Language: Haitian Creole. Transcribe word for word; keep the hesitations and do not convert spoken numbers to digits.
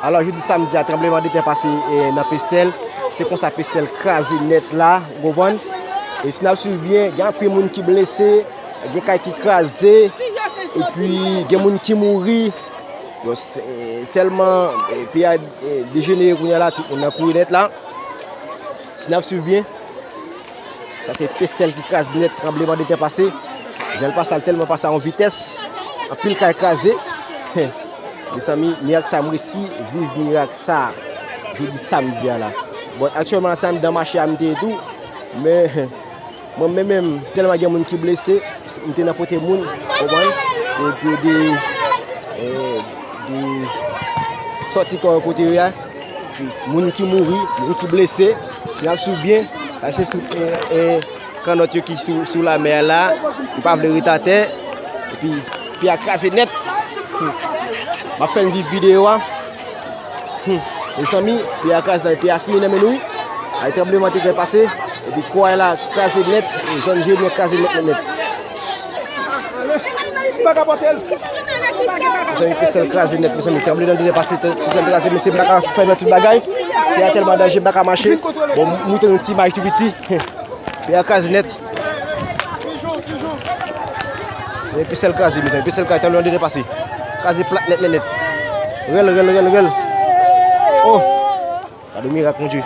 Alò, jodi samdi a, tranblemanntè pase, e, nan Pestèl. Se konsa Pestèl kraze nèt la, ou konprann? E si n ap swiv byen, gen anpil moun ki blese, gen kay ki kraze, epi gen moun ki mouri. Bon, se tèlman, e, peyi a, e, dejenere kounye a la, tout moun nan kouri nèt la. Si n ap swiv byen, sa se Pestèl ki kraze nèt, tranblemanntè pase. Jan l pase a, l tèlman pase a yon vitès, anpil kay kraze. Mezanmi, mirak sa, m resi viv mirak sa jodi samdi a la. Bon, aktyèlman la, se anndan mache a m te ye tou, men mwen menm, menm, tèlman gen moun ki blese, m te nan pote moun, konprann? Pou, pou de, e, de sòti kò yo kote yo ye a. Epi moun ki mouri, moun ki blese, si n ap swiv byen, sa se tout, e, e, kannòt yo ki sou, sou lamè a la, yo pa vle ret atè, epi peyi a kraze nèt. Hmm. M ap fè n viv videyo a. Hmm. Mezanmi, peyi a kraze nèt, peyi a fini nan men nou wi. Ay, tranblemanntè pase, epi kò a la kraze nèt, zòn Jeremi an kraze nèt, nèt, nèt. Mezanmi, Pestèl kraze nèt, mezanmi, tranblemanntè pase, Pestèl kraze, mesye, m pa ka fè tout bagay. Peyi a tèlman danje, m pa ka mache. Bon, m montre nou ti imaj tou piti. Peyi a kraze nèt. Men Pestèl kraze, mezanmi, Pestèl kraze, tranblemanntè pase. Kraze plat nèt, nèt, nèt. Rèl, rèl, rèl, rèl. Oh! Gade mirak, Bondye.